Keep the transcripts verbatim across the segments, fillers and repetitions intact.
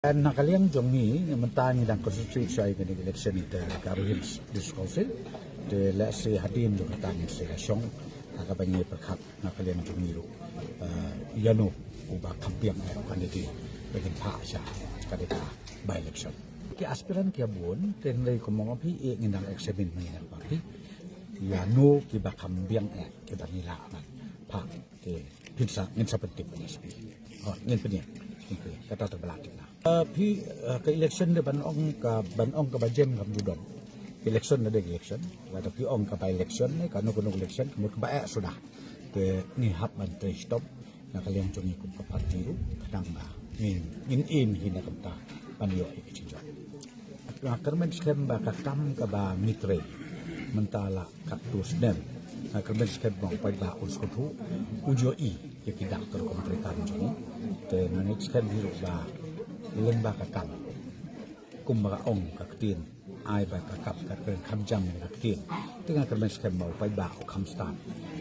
Na ka liang jong ngi mynta ngi dang concentrate shuwa ïa kane ka election te Garo Hills District Council. Te lehse hadien jong kata ngin sa ïa shong ha kaba ngi pyrkhat na ka liang jong ngi ruh, eh, ïano uba kham biang eh u candidate ba ngin phah sha kane ka by election. Ki aspirant ki ïa bun, te hynrei kumno phi ïa ngin dang examine mynta phi ïano kiba kham biang eh kiba ngi lah ban phah. Te phin sa, ngin sa pyntip ban ïa spi. Oh, ngin pynïeng. Ngin pynïeng. Kata te ba la tip na. Ah, phi, ah, ka election de ban ong ka, ban ong kaba jem kam ju don. Election de election. Lada phi ong ka by election ne, kano kano election, ka mut kaba eh suda. Te ngi hap ban trei shitom na ka liang jong ngi kum ka party ruh, khnang ba ngin, ngin im hi na ka bynta ban ïoh ïa ka jingjop. Nga kyrmen skhem ba ka kam kaba ngi trei mynta la katto snem, nga kyrmen skhem ba u paidbah un sngewthuh, un ïohi ïa ki dak rukom treikam jong ngi. Te nga ngeit skhem hi ruh ba lyngba ka kam, kumba ka ong ka ktien, ai ba ka kam ka kren kham jam ïa ka ktien. Te nga kyrmen skhem ba u paidbah u kham stad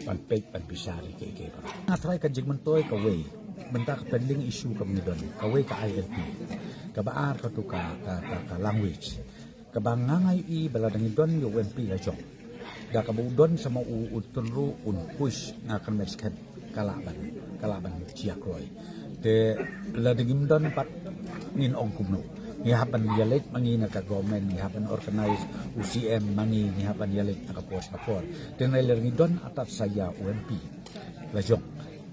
ban peit ban bishar ïa kiei kiei baroh. Nga tharai ka jingmyntoi kawei, mynta ka pending issue kaba ngi don, kawei ka I L P, kaba ar katu ka, ka, ka, ka language. Kaba nga nga ïohi ba lada ngi don ïa u M P la jong, da kaba u don sa ma u, u tynru, un push, nga kyrmen skhem ka lah ban, ka lah ban jia kloi. Te lada ngim don pat ngin ong kumno? Ngi hap ban ïaleit ma ngi na ka government, ngi hap ban organize u C M ma ngi, ngi hap ban ïaleit na ka por sha ka por. Te hynrei lada ngi don atat sa ïa u M P la jong,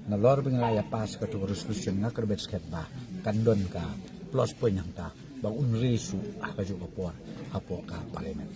nalor ba ngi la ïa pass katu ka resolution, nga kyrmen skhem ba kan don ka plus point hangta ba un raise shuh ha kajuh ka por hapoh ka parliament.